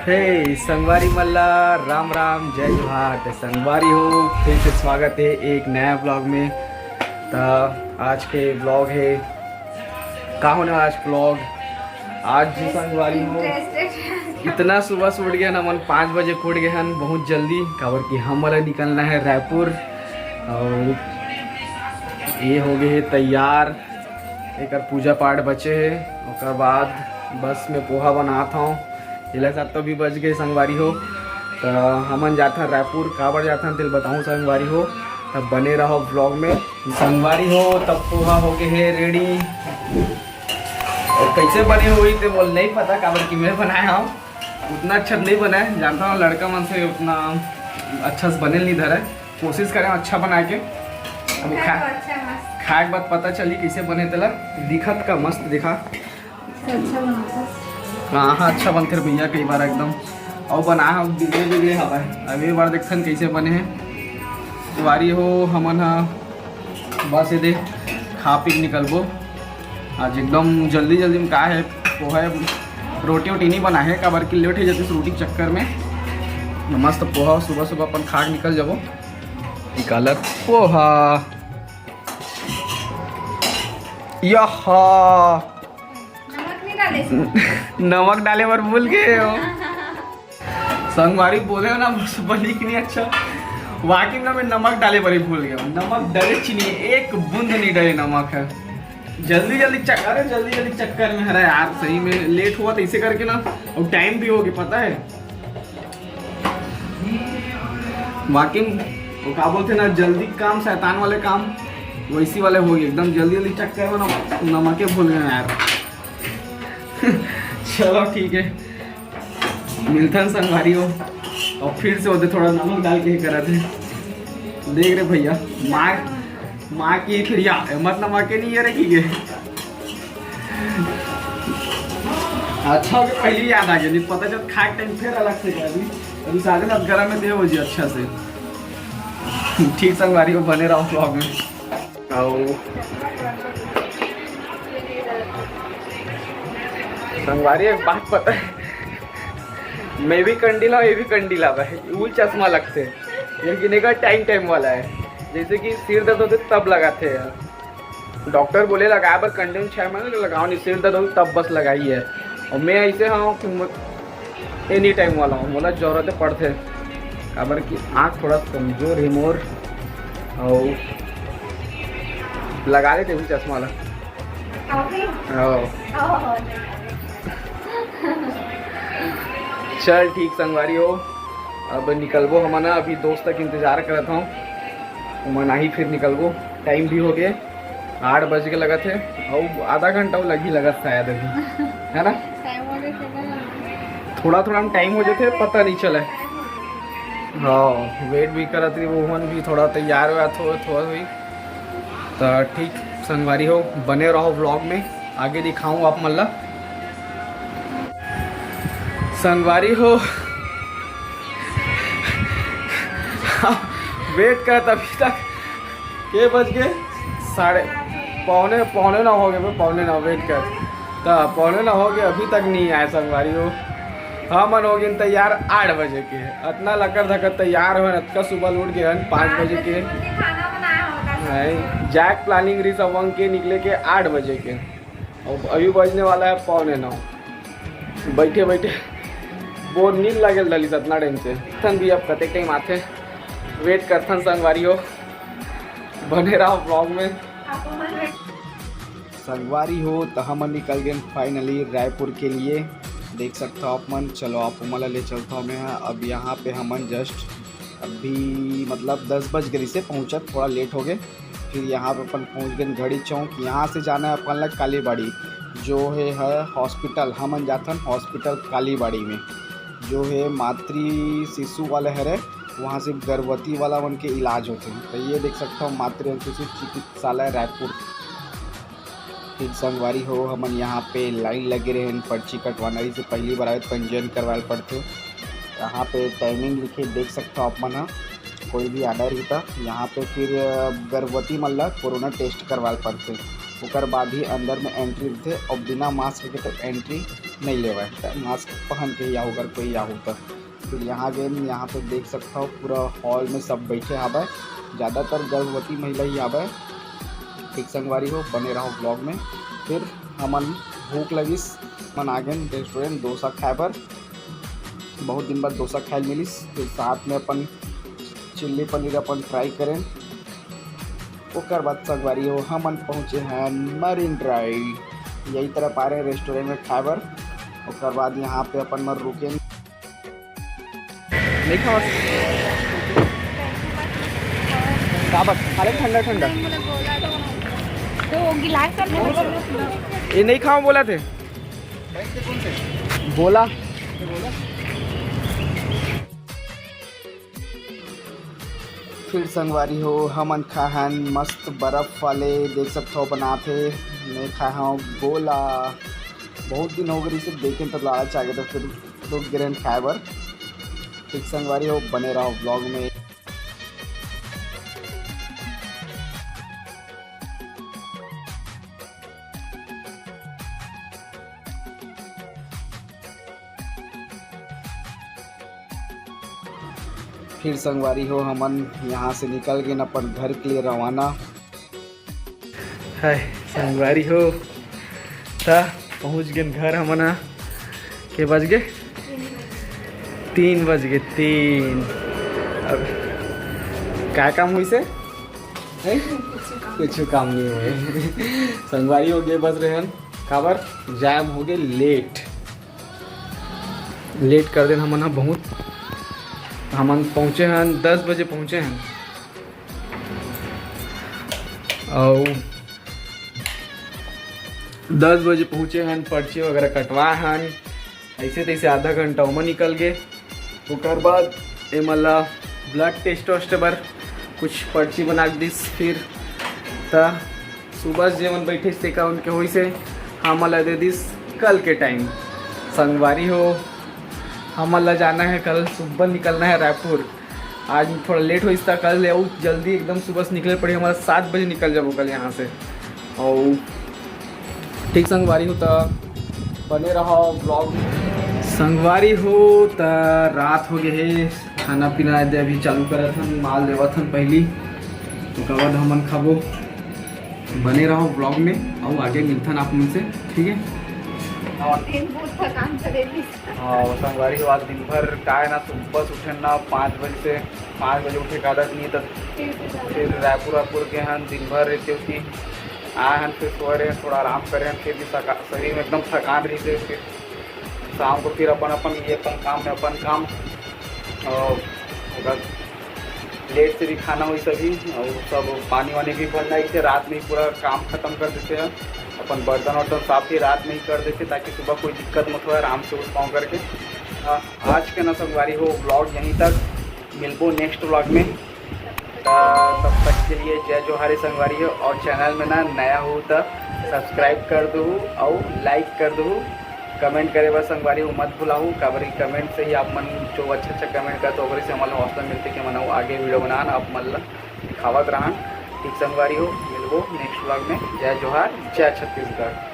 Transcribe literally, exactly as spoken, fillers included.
हे संगवारी मन ला राम राम, जय जोहार। त संगवारी हो, फिर से स्वागत है एक नया ब्लॉग में। त आज के ब्लॉग है, का होने वाला आज ब्लॉग? आज जी संगवारी हो, इतना सुबह से उठ गए ना, हमन पाँच बजे के उठ गए हन बहुत जल्दी, काबर कि हमन ला निकलना है रायपुर। और ये हो गए है तैयार, एकर पूजा पाठ बचे है, ओकर बाद बस में पोहा बनात हूँ। एला सात तो भी बज गए संगवारी हो। त हमन जाथन रायपुर, काबर जाथन तेल बताऊँ संगवारी हो, तब बने रहो ब्लॉग में। संगवारी हो, तब पोहा हो गए है रेडी। और कैसे बने हुई ते बोल नहीं पता, काबर कि मैं बनाया हूँ, उतना अच्छा नहीं बना है। जानता हूँ लड़का मन से उतना अच्छा से बने नहीं धरा है, कोशिश करें अच्छा बना के। अब खा, खाए के बाद पता चली कैसे बने तेला। दिखत का मस्त दिखा। अच्छा बनाता। हाँ हाँ, अच्छा बनथे रे भैया, कई बार एकदम। और बना हम बिगड़े बिगड़े हवाए। अब ये बार देखथन कैसे बने हैं। संगवारी हो, हमन हा बस ये दे खा पी के निकलबो। आज एकदम जल्दी जल्दी में का है, पोहा रोटी वोटी नहीं बना है, काबर कि लेट हो जाती रोटी के चक्कर में। मस्त पोहा सुबह सुबह अपन खा के निकल जाबो। निकालत पोहा। यहा नमक नहीं डाले इसमें। नमक डाले बर भूल गए हो। संगवारी बोले हो ना, बस बनी कि नहीं अच्छा। वाकई में ना मैं नमक डाले बर ही भूल गया हूँ। नमक डरे चीनी, एक बूंद नहीं डरे नमक है। जल्दी जल्दी चक-, अरे जल्दी जल्दी चक्कर में हरा यार, सही में लेट हुआ तो इसे करके ना, और टाइम भी हो गया पता है। वाकई में वो का बोलते ना, जल्दी काम शैतान वाले काम वैसी वाले हो गए एकदम। जल्दी जल्दी चक्कर में ना नमके भूल गए यार। चलो ठीक है, मिलथन संगवारी हो। और फिर से होते थोड़ा नमक डाल के ही करा थे। देख रे भैया, माँ, माँ की फिर या मत नमक के नहीं ये रखी के। अच्छा हो गया, पहले याद आ गया, नहीं पता चल खाए टाइम फिर अलग से कर दी। अभी साढ़े सात ग्राम में दे हो जी अच्छा से। ठीक संगवारी हो, बने रहो ब्लॉग में। आओ संगवारी, एक बात पता है, मैं भी कंडी ला, ये भी कंडी ला भाई, वो चश्मा लगते, लेकिन एक टाइम टाइम वाला है, जैसे कि सिर दर्द होते तब लगाते हैं। डॉक्टर बोले लगाए बर कंडी में छः महीने लगाओ नहीं, सिर दर्द होते तब बस लगाई है। और मैं ऐसे हाँ कि एनी टाइम वाला हूँ, मोला जरूरत पड़थे, काबर कि आँख थोड़ा कमजोर है मोर, और लगा लेते भी चश्मा ला। आओ। आओ। चल ठीक संगवारी हो, अब निकलबो हमन, अभी दोस्त तक इंतजार करत हूँ, ओमन आही फिर निकलबो, टाइम भी हो गए। आठ बज के लगत हे, अउ आधा घंटा वो लगही लगत शायद अभी, है ना? टाइम हो गया, थोड़ा थोड़ा में टाइम हो जाते, पता नहीं चले। हाँ, वेट भी करत रही, वो मन भी थोड़ा तैयार हुआ थो, थो हुई। तो ठीक संगवारी हो, बने रहो ब्लॉग में, आगे दिखाऊँ आप मन ला। संगवारी हो, वेट करत अभी तक के बज गए? साढ़े पौने, पौने नौ हो गए बे, पौने नौ, वेट कर। तो पौने नौ हो गए, अभी तक नहीं आए संगवारी हो। हमन हो गए तैयार आठ बजे के, अतना लकर धकर तैयार हो, अतका सुबह उठ गए हन पाँच बजे के। खाना बनाया होगा। नहीं, जाए प्लानिंग रही सब वंग के निकले के आठ बजे के, और अभी बजने वाला है पौने नौ। बैठे बैठे बहुत नींद लागल डाली सतना टाइम से। थन भी अब कते टाइम आथे, वेट करथन संगवारी हो, बने रहो ब्लॉग में। संगवारी हो, तो हमन निकल गए फाइनली रायपुर के लिए। देख सकता हो आप मन, चलो आप मन ला ले चलता हूँ मैं। अब यहाँ पे हमन जस्ट अभी मतलब दस बज गए से पहुँचत, थोड़ा लेट हो गए। फिर यहाँ पे अपन पहुँच गए घड़ी चौक। यहाँ से जाना है अपन ला कालीबाड़ी, जो है, है हॉस्पिटल। हमन जाथन हॉस्पिटल कालीबाड़ी में, जो है मातृ शिशु वाले हरे, वहाँ से गर्भवती वाला मन के इलाज होते हैं। तो ये देख सकता हूँ मातृ एवं शिशु चिकित्सालय रायपुर। फिर संगवारी हो, हमन यहाँ पे लाइन लगे रहे हैं पर्ची कटवाना, इसे पहली बार आए पंजीयन करवाए पड़ते। यहाँ पे टाइमिंग लिखे देख सकता हो आप मन ह, कोई भी ऑर्डर ही था। यहाँ पे फिर अ, गर्भवती मन ला कोरोना टेस्ट करवाए पड़ते, ओकर बाद ही अंदर में एंट्री देते और बिना मास्क के तो एंट्री नहीं लेवय, त मास्क पहन के ही आव, अगर कोई आव त। फिर यहाँ गेन, यहाँ पे देख सकत हव, पूरा हॉल में सब बैठे हावय, ज़्यादातर गर्भवती महिला ही हावय। ठीक संगवारी हो, बने रहो ब्लॉग में। फिर हमन भूख लगिस, हमन आ गेन रेस्टोरेंट डोसा खाए बर। बहुत दिन बाद डोसा खाए ल मिलिस। फिर साथ में अपन चिल्ली पनीर अपन ट्राई करें। ओकर बाद संगवारी हो, हमन पहुँचे हैं मरीन ड्राइव। यही तरफ आ रहे हैं रेस्टोरेंट में खाए बर। ओकर बाद यहाँ पे अपन मन रुके। नहीं खावा? का बात? खा ले ठंडा ठंडा। तो वो गिलास कर दे। ये नहीं खावा बोला थे। बोला। फिर संगवारी हो, हमन खाहन मस्त बर्फ वाले, देख सकत हव बनात हे। मैं खाहूँ गोला, बहुत दिन हो गए इसे देखे, तो लालच आ गया, तो फिर रुक गे रहेन खाए बर। ठीक संगवारी हो, बने रहो ब्लॉग में। फिर संगवारी हो, हमन यहाँ से निकल गेन अपन घर के लिए रवाना। हाय संगवारी हो, त पहुँच गेन घर हमन ह। के बज गे? तीन बज गे, तीन। अब का काम होइस हे? हैं? कुछ काम नहीं होए। संगवारी हो गे बस रहेन, काबर जाम हो गे लेट। लेट कर देन हमन ह बहुत। हमन पहुँचे हन, दस बजे पहुँचे हन। अउ दस बजे पहुँचे हन, पर्ची वगैरह कटवाए हन। ऐसे तैसे आधा घंटा ओमा निकल गे। ओकर बाद एमन ला ब्लड टेस्ट वेस्ट बर कुछ पर्ची बना के दिस। फिर त सुबह जेमन बैठे तेकर उनके होइस हे, हमन ला दे दिस कल के टाइम। संगवारी हो, हमन ला जाना है, कल सुबह निकलना है रायपुर। आज थोड़ा लेट होइस त कल ले अउ जल्दी एकदम सुबह से निकले पड़ी, हमन ला सात बजे निकल जाबो कल यहाँ से। अउ ठीक संगवारी हो, त बने रहो ब्लॉग में। संगवारी हो, त रात हो गए हे, खाना पीना दे अभी चालू करत हन, माल लेवत हन पहली, ओकर बाद हमन खाबो। बने रहो ब्लॉग में, अउ आगे मिलथन आप मन से, ठीक है? दिन बहुत थकान करे दिस। हाँ, संगवारी हो, आज दिन भर का है ना, सुबह से उठे ना पाँच बजे से, पाँच बजे उठे का आदत नहीं, तब फिर रायपुर वायपुर के हन, दिन भर रहते होती आए हन, फिर सोए रहे, थोड़ा आराम करे हन, फिर भी थका-, शरीर में एकदम थकान रही थे। फिर शाम को फिर अपन, अपन ये अपन काम में अपन काम, और अगर लेट से भी खाना हुई सभी, और सब पानी वानी भी भरना ही थे, रात में ही पूरा काम खत्म कर देते हैं, अपन बर्तन वर्तन साफ भी रात में ही कर देते, ताकि सुबह कोई दिक्कत मत हो, आराम से उठ पाऊँ करके। आ, आज के ना संगवारी हो, ब्लॉग यहीं तक, मिलबो नेक्स्ट ब्लॉग में। त तब तक के लिए जय जोहार संगवारी हो, और चैनल में ना नया हो त सब्सक्राइब कर दू और लाइक कर दू, कमेंट करे बर संगवारी हो मत भुलाहू, काबर कि कमेंट से ही आप मन जो अच्छा अच्छा कमेंट करते हो, ओकरे से हमन ला हौसला मिलते कि हमन आगे वीडियो बनान, आप मन ला दिखावत रहन। ठीक संगवारी हो, मिलबो नेक्स्ट ब्लॉग में। जय जोहार, जय छत्तीसगढ़।